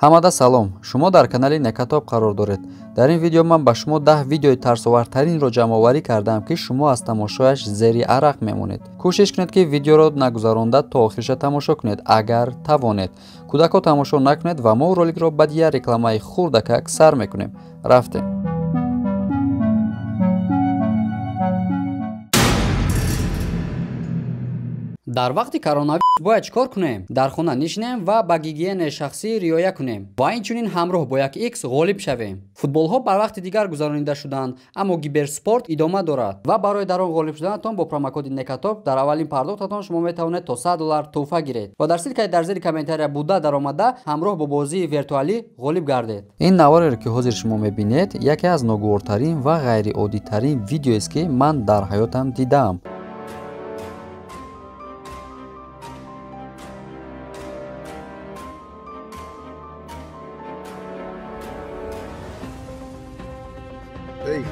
Ҳамада салом, шумо дар канали Некатоб қарор доред. Дар ин видео ман ба шумо 10 видеои тарсовартаринро ҷамъоварӣ кардаам, ки шумо аз тамошояш зери арақ мемонед. Кӯшиш кунед, ки видеоро нагузаронда то охириша тамошо кунед, агар тавонед. Кӯдакҳо тамошо накунед ва мо роликро баъди як рекламаи хурдакак сар мекунем. Рафтем. Дар вақти коронавирус бояд чӣ кор кунем? Дар хона нишинем ва ба гигиенаи шахсӣ риоя кунем ва инчунин ҳамроҳ бо як икс ғолиб шавем. Футболҳо бар вақти дигар гузаронида шуданд, аммо киберспорт идома дорад ва барои дар он ғолиб шуданатон бо промокоди Некатоб дар аввалин пардохтатон шумо метавонед то $100 тӯҳфа гиред ва дар ссилкаи дар зери комментария буда даромада ҳамроҳ бо бозии виртуалӣ ғолиб гардед. Ин навореро, ки ҳозир шумо мебинед, яке аз ногувортарин ва ғайриоддитарин видеоест, ки ман дар ҳаётам дидаам. Ey.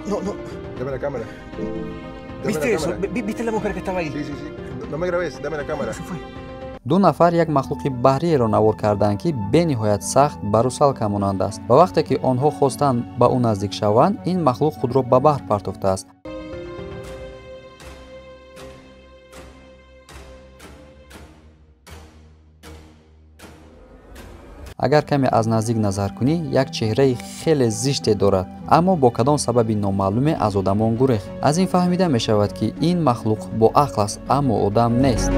No, no. Dame la cámara. Dame ¿Viste la eso? cámara. ¿Viste la mujer que estaba ahí? Sí, sí, sí. No me grabes, dame la cámara. Se fue. Ду нафар як махлуқи баҳриеро навор карданд, ки бениҳоят сахт ба русалка монанд аст ва вақте ки онҳо хостанд ба ӯ наздик шаванд, ин махлуқ худро ба баҳр партофтааст. Агар каме аз наздик назар кунӣ, як чеҳраи хеле зиште дорад, аммо бо кадом сабаби номаълуме аз одамон гурехт. Аз ин фаҳмида мешавад, ки ин махлуқ бо ақл аст, аммо одам нест.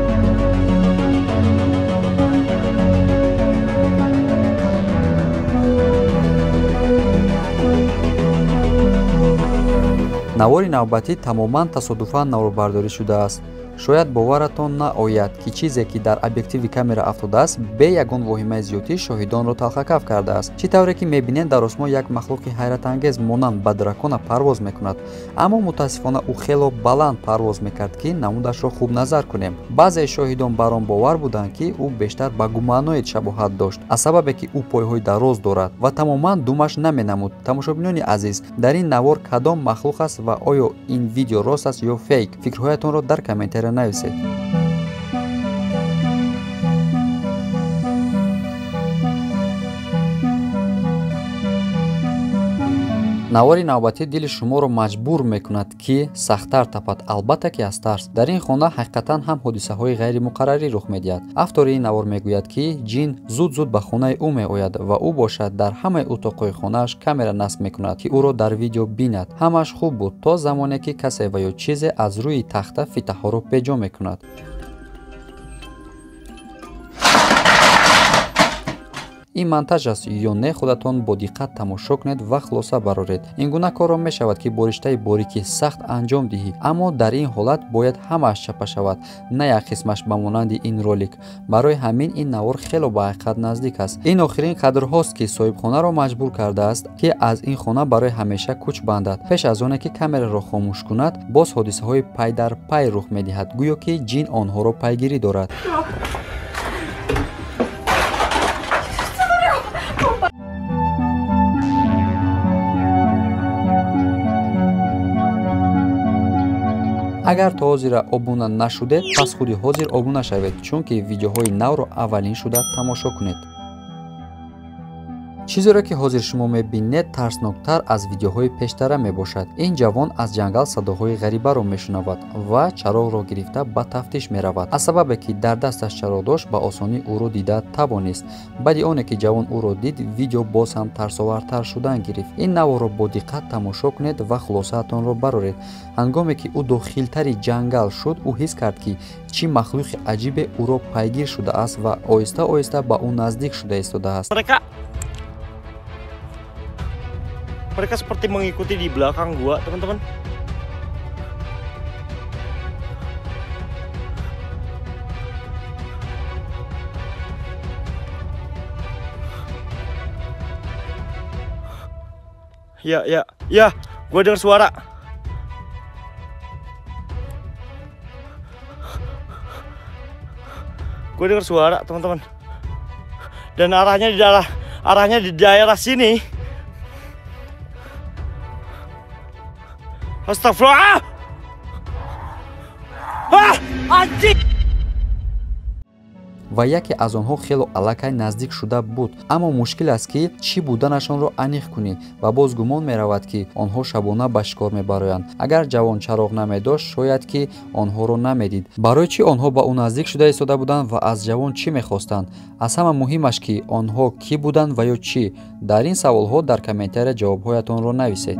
Навори навбатӣ тамоман тасодуфан наворбардорӣ шудааст. Шояд боваратон наояд, ки чизе, ки дар объективи камера афтодааст, бе ягон воҳимаи зиёдтӣ шоҳидонро талхакаф кардааст. Чӣ тавре ки мебинед, дар осмон як махлуқи ҳайратангез монанд ба дракона парвоз мекунад, аммо мутаассифона ӯ хело баланд парвоз мекард, ки намудашро хуб назар кунем. Баъзеи шоҳидон бар он бовар буданд, ки ӯ бештар ба гуманоид шабоҳат дошт, аз сабабе ки ӯ пойҳои дароз дорад ва тамоман думаш наменамуд. Тамошобинони азиз, дар ин навор кадом махлуқ аст ва оё ин видео рост аст ё фейк? Фикрҳоятонро дар комментария нависед. Навори навбатӣ дили шуморо маҷбур мекунад, ки сахттар тапад, албатта ки аз тарс. Дар ин хона ҳақиқатан ҳам ҳодисаҳои ғайримуқаррарӣ рух медиҳад. Автори ин навор мегӯяд, ки ҷин зуд-зуд ба хонаи ӯ меояд ва ӯ бошад дар ҳамаи утоқҳои хонааш камера насб мекунад, ки ӯро дар видео бинад. Ҳамааш хуб буд то замоне, ки касе ва ё чизе аз рӯи тахта фитаҳоро беҷо мекунад. Ин монтаж аст ё не, худатон бо диққат тамошо кунед ва хулоса бароред. Ин гуна корро мешавад, ки бо риштаи борикӣ сахт анҷом диҳӣ, аммо дар ин ҳолат бояд ҳамааш чапа шавад, на як қисмаш ба монанди ин ролик. Барои ҳамин ин навор хело ба ҳақиқат наздик аст. Ин охирин кадрҳост, ки соҳибхонаро маҷбур кардааст, ки аз ин хона барои ҳамеша кӯч бандад. Пеш аз оне ки камераро хомӯш кунад, боз ҳодисаҳои пай дар пай рух медиҳад, гӯё ки ҷин онҳоро пайгирӣ дорад. Агар то ҳозира обуна нашудед, пас худи ҳозир обуна шавед, чунки видеоҳои навро аввалин шуда тамошо кунед. Чизеро, ки ҳозир шумо мебинед, тарсноктар аз видеоҳои пештара мебошад. Ин ҷавон аз ҷангал садоҳои ғарибаро мешунавад ва чароғро гирифта ба тафтиш меравад. Аз сабабе ки дар дасташ чароғ дошт, ба осонӣ ӯро дида тавонист. Баъди оне ки ҷавон ӯро дид, видео боз ҳам тарсовартар шудан гирифт. Ин наворро бо диққат тамошо кунед ва хулосаатонро бароред. Ҳангоме ки ӯ дохилтари ҷангал шуд, ӯ ҳис кард, ки чӣ махлуқи аҷибе ӯро пайгир шудааст ва оҳиста-оҳиста ба ӯ наздик шуда истодааст. Mereka seperti mengikuti di belakang gua, teman-teman. Ya, ya, ya, gua dengar suara. Gua dengar suara, teman-teman. Dan arahnya di daerah sini. Astagfirullah. Ah, anjing. ва яке аз онҳо хело аллакай наздик шуда буд. Аммо мушкил аст, ки чӣ буданашонро аниқ кунӣ ва боз гумон меравад, ки онҳо шабона ба шикор мебароянд. Агар ҷавон чароғ намедошт, шояд ки онҳоро намедид. Барои чӣ онҳо ба ӯ наздик шуда истода буданд ва аз ҷавон чӣ мехостанд? Аз ҳама муҳимаш, ки онҳо кӣ буданд ва ё чӣ? Дар ин саволҳо дар комментария ҷавобҳоятонро нависед.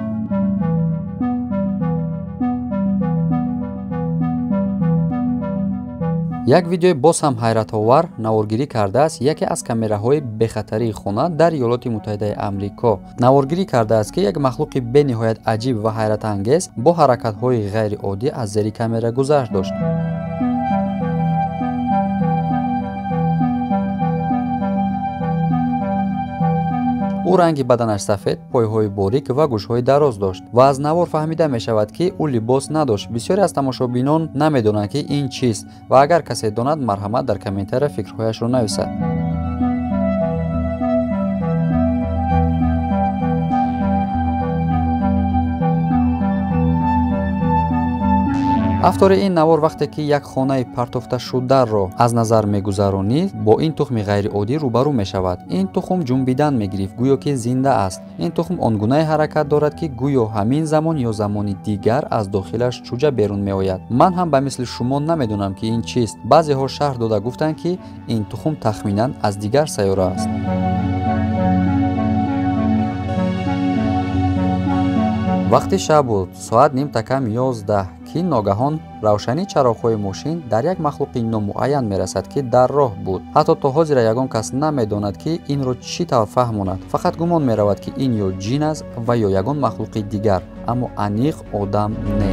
Як видеои боз ҳам ҳайратовар наворгирӣ кардааст яке аз камераҳои бехатарии хона дар Иёлоти Муттаҳидаи Амрико. Наворгирӣ кардааст, ки як махлуқи бениҳоят аҷиб ва ҳайратангез бо ҳаракатҳои ғайриоддӣ аз зери камера гузашт дошт. Ӯ ранги баданаш сафед, пойҳои борик ва гӯшҳои дароз дошт ва аз навор фаҳмида мешавад, ки ӯ либос надошт. Бисёре аз тамошобинон намедонанд, ки ин чист ва агар касе донад, марҳамат дар комментария фикрҳояшро нависад. Автори ин навор вақте ки як хонаи партофташударо аз назар мегузаронид, бо ин тухми ғайриоддӣ рӯбарӯ мешавад. Ин тухм ҷунбидан мегирифт, гӯё ки зинда аст. Ин тухм он гунае ҳаракат дорад, ки гӯё ҳамин замон ё замони дигар аз дохилаш чӯҷа берун меояд. Ман ҳам ба мисли шумо намедонам, ки ин чист. Баъзеҳо шарҳ дода гуфтанд, ки ин тухм тахминан аз дигар сайёра аст. Вақти шаб буд, соат 10:45, ки ногаҳон равшании чароғҳои мошин дар як махлуқи номуайян мерасад, ки дар роҳ буд. Ҳатто то ҳозира ягон кас намедонад, ки инро чӣ тавр фаҳмонад. Фақат гумон меравад, ки ин ё ҷин аст ва ё ягон махлуқи дигар, аммо аниқ одам не.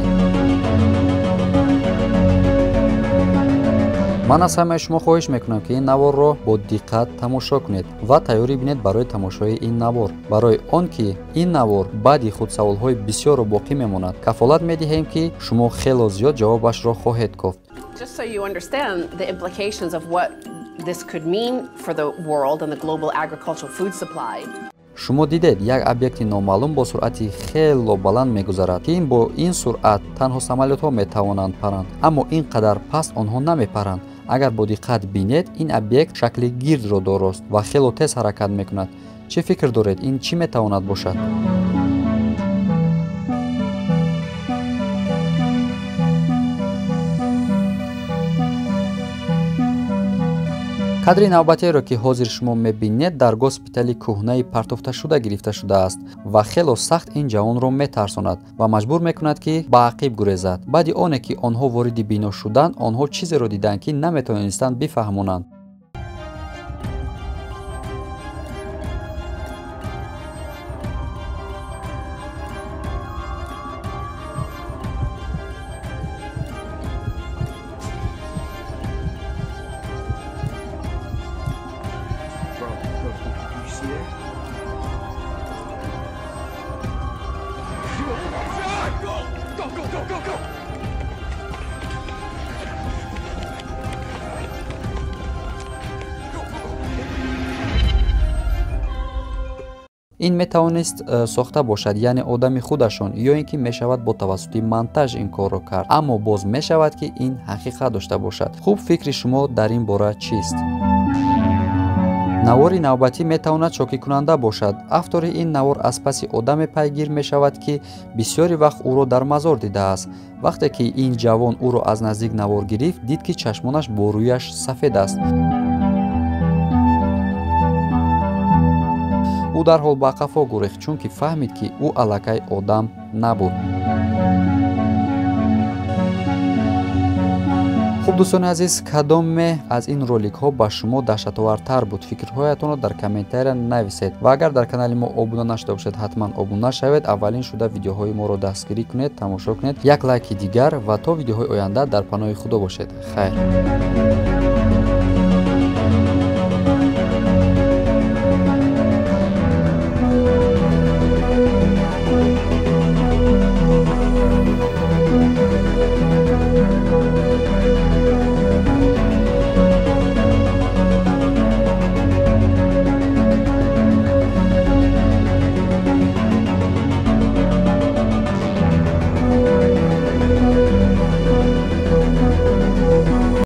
Ман аз ҳамаи шумо хоҳиш мекунам, ки ин наворро бо диққат тамошо кунед ва тайёрӣ бинед барои тамошои ин навор. Барои он ки ин навор баъди худ саволҳои бисёрро боқӣ мемонад, кафолат медиҳем, ки шумо хело зиёд ҷавобашро хоҳед кофт. Just so you understand the implications of what this could mean for the world and the global agricultural food supply. Шумо дидед, як объекти номаълум бо суръати хело баланд мегузарад, ки бо ин суръат танҳо самолётҳо метавонанд паранд, аммо ин қадар паст онҳо намепаранд. Агар бо диққат бинед, ин объект шакли гирдро дорост ва хело тез ҳаракат мекунад. Чӣ фикр доред, ин чӣ метавонад бошад? Кадри навбатиеро, ки ҳозир шумо мебинед, дар госпитали кӯҳнаи партофташуда гирифта шудааст ва хело сахт ин ҷавонро метарсонад ва маҷбур мекунад, ки ба ақиб гурезад. Баъди оне ки онҳо вориди бино шуданд, онҳо чизеро диданд, ки наметавонистанд бифаҳмонанд. Ин метавонист сохта бошад, яъне одами худашон, ё ин ки мешавад бо тавассути монтаж ин корро кард. Аммо боз мешавад, ки ин ҳақиқат дошта бошад. Хуб, фикри шумо дар ин бора чист? Навори навбатӣ метавонад шокикунанда бошад. Автори ин навор аз паси одаме пайгир мешавад, ки бисёри вақт ӯро дар мазор дидааст. Вақте ки ин ҷавон ӯро аз наздик навор гирифт, дид, ки чашмонаш бо рӯяш сафед аст. Ӯ дарҳол ба қафо гурехт, чунки фаҳмид, ки ӯ аллакай одам набуд. Хуб, дӯстони азиз, кадоме аз ин роликҳо ба шумо даҳшатовартар буд? Фикрҳоятонро дар комментария нависед ва агар дар канали мо обуна нашуда бошед, ҳатман обуна шавед. Аввалин шуда видеоҳои моро дастгирӣ кунед, тамошо кунед. Як лайки дигар ва то видеоҳои оянда дар паноҳи Худо бошед. Хайр.